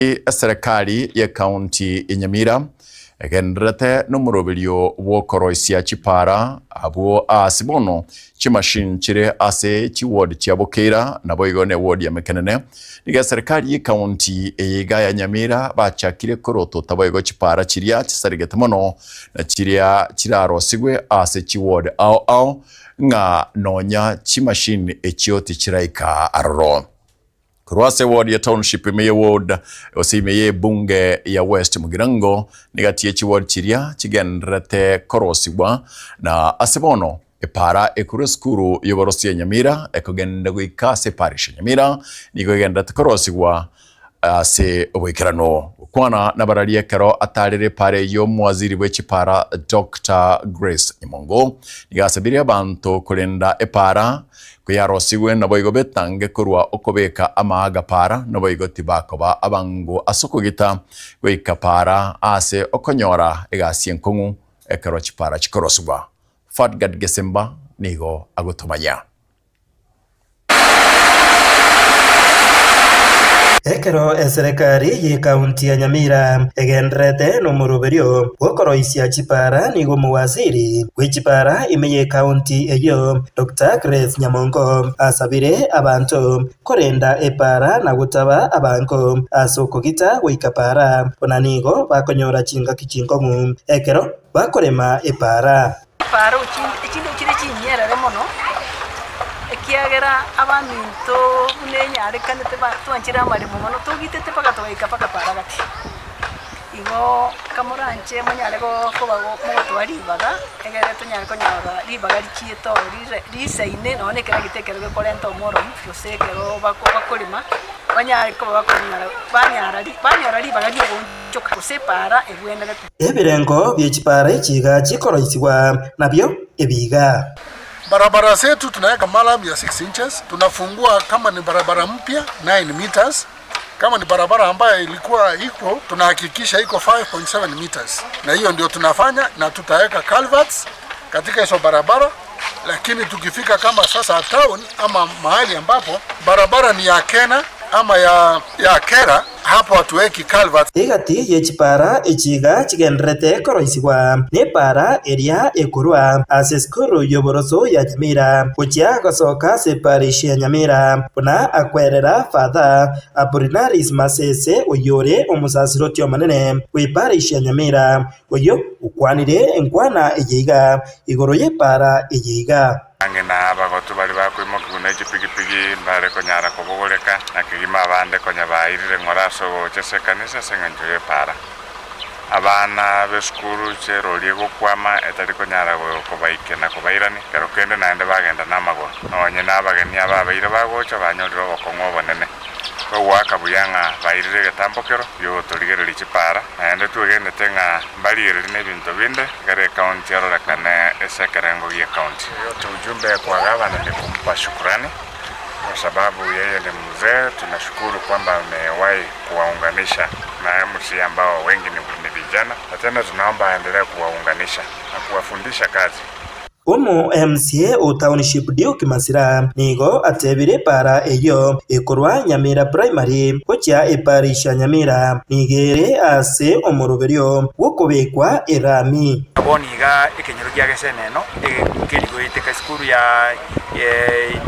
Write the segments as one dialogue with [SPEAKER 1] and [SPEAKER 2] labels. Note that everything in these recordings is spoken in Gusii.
[SPEAKER 1] Eserekari y'Ekaunti ya Nyamira egendererete nomoroberio bw'okoroisia chipara abwo aase bono chimachine chire ase chiward chia Bokeira naboigo ne ward ya Mekenene. Nigo eserekari y'Ekaunti eye iga ya Nyamira bachakire korotota boigo chipara chiria chisaregete mono na chiria chirarosigwe ase chiward ao ao ng'a nonya chimachine echio tichiraika aroro. Korwa ase ward ya Township ime ye ward gose ime ye ebunge ya West Mugirango negati ye chiward chiria chigendererete korosigwa na ase bono epara ekorwa esukuru y'oborosi ya Nyamira ekogenda goika ase eparish ya Nyamira nigo egendererete korosigwa ase oboikeranu. Gokwana nabararia ekero atarire epara eyio omowaziri bwe chipara Doctor Grace Nyamongo nigo asabire abanto korenda epara Koyarosigwe naboigo betange korwa okobeka amaaga para, naboigo tibakoba abango ase okogita goika para aase okonyora egasi enkong'u ekero chipara chikorosigwa. Fadgard Gesemba nigo agotomanya.
[SPEAKER 2] Ekero eserekari y'Ekaunti ya Nyamira egendererete nomoroberio bw'okoroisia chipara nigo omowaziri bw'echipara ime y'Ekaunti eyio Doctor Grace Nyamongo asabire abanto korenda epara na gotaba abango ase okogita goika para buna nigo bakonyora chingaki chinkong'u ekero bakorema epara.
[SPEAKER 3] Chipara echinde chire chinyerere mono, ekiagera abaminto buna enyarekanete twanchire amaremo mono, togitete mpaka togaika mpaka para gati. Igo kamoranche monyare koba mogotoa ribaga, egere tonyare konyora ribaga richiete oo rire risaine nonye na ekeragita ekero gekorenta omoromu, gose ekero bako bakorema, banyare koba bakonyora banyara banyora ribaga ria ogoonchoka gose epaara ebwenerete.
[SPEAKER 2] Ebirengo bie chipara echi iga chikoroisigwa nabio ebiiga.
[SPEAKER 4] Barabara zetu tunaweka malam ya 6 inches, tunafungua kama ni barabara mpya 9 meters, Kama ni barabara ambayo ilikuwa iko tunahakikisha iko 5.7 meters, na hiyo ndio tunafanya, na tutaweka culverts katika hizo barabara. Lakini tukifika kama sasa town ama mahali ambapo barabara ni ya Kena ama ya, ya Kera, hapo hatuweki culverts.
[SPEAKER 2] Egati ye chipara echi iga chigendererete koroisigwa nepara eria ekorwa ase esukuru y'oboroso ya Nyamira gochia gosoka ase eparish ya Nyamira, buna akwerera Father Apollinaris Masese oyore omosasiroti omonene bw'eparish ya Nyamira, oyio okwanire enkwana eye iga igoro y'epara eye iga.
[SPEAKER 5] Ang'e na abagotu baria bakoimokigwa ne chipigipigi mbare konyara kobogoreka, na kegima abande konya bairire ng'ora ase ogocha ase ekanisa ase engencho y'epaara. Abana b'esukuru chi'erori egokwama etari konyara kobaikia na kobairania, kero kende naende bagenda namagoro. Nonye nabageni ababeire bagocha banyorire obokong'u obonene. Togoaka buya ng'a bairire egetambokero gi'ogotorigereria chipaara, naende twegenete ng'a mbarigererie nebinto binde, ekero ekaunti erorekane ase ekerengo gi'ekaunti. Yote ujumbe kwa gavana ni kumpa shukrani kwa sababu yeye ni mzee, tunashukuru kwamba amewahi kuwaunganisha na MCA ambao wengi ni vijana, na tena tunaomba aendelee kuwaunganisha na kuwafundisha kazi.
[SPEAKER 2] Omo MCA o Township Duke Masira nigo atebire epaara eyio ekorwa Nyamira Primary gochia eparish ya Nyamira nigo ere ase omoroberio bw'okobekwa erami.
[SPEAKER 6] Bono iga ekenyoro gia Geseneno nkeri goeteka esukuru ya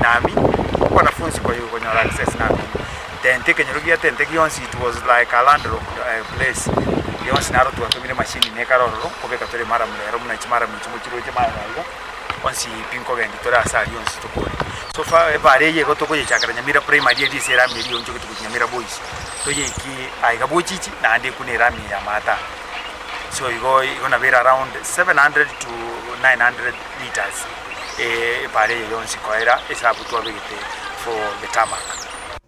[SPEAKER 6] Nami, wanafunzi konyora access nabo. Tente ekenyoro gia Tente gionsi it was like a landlocked place, gionsi naro twatomire emachine nekare ororo, nkobeka tore maramu rero buna chimaramu echi mochiroche magega iga, onsi pi nkogendi tore ase aria onsi tokore. So far ebara eye igo tokoyechakera Nyamira primary eria ase erami eria eonchogete gochia Nyamira boys, toyeikie aiga bochichi naende ekune erami eye ya maata. So igo igo nabo ere around 700 to 900 meters ebara eye yonsi koera ase abwo twabegete for the tarmac.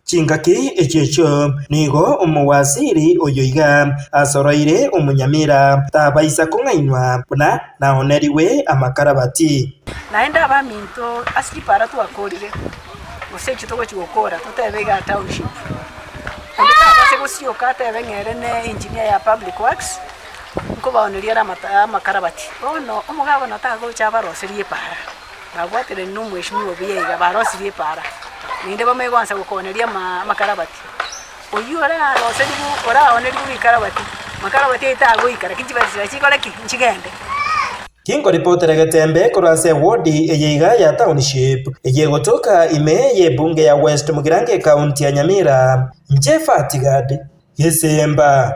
[SPEAKER 2] Chingaki echio echio nigo omowasiri oyo iga asoroire omonyamira tabaisa kong'ainwa buna naonerigwe amakarabati.
[SPEAKER 3] Naende abaminto ase chipara twakorire, gose echio togochia gokora, totebe igaa township, onde tabase gosioka atebe ng'a ere ne engineer ya public works, nkobaoneria ere amata amakarabati. Bono omogabana tagocha abaroserie epara. Babwaterani na omweshimiwa buya iga, barosirie epaara, naende bamanye goansa gokoneria amakarabati. Oyio oraroserigwe oraonerigwe rikarabati, makarabati aye tagoika lakini chibesa chiria chikore ki? Nchigende.
[SPEAKER 2] Kinkoripotera getembe korwa ase ewodi eye iga ya Township, eye egotoka ime y'ebunge ya West Mugirango ekaunti ya Nyamira, inche Fatigad Gesemba.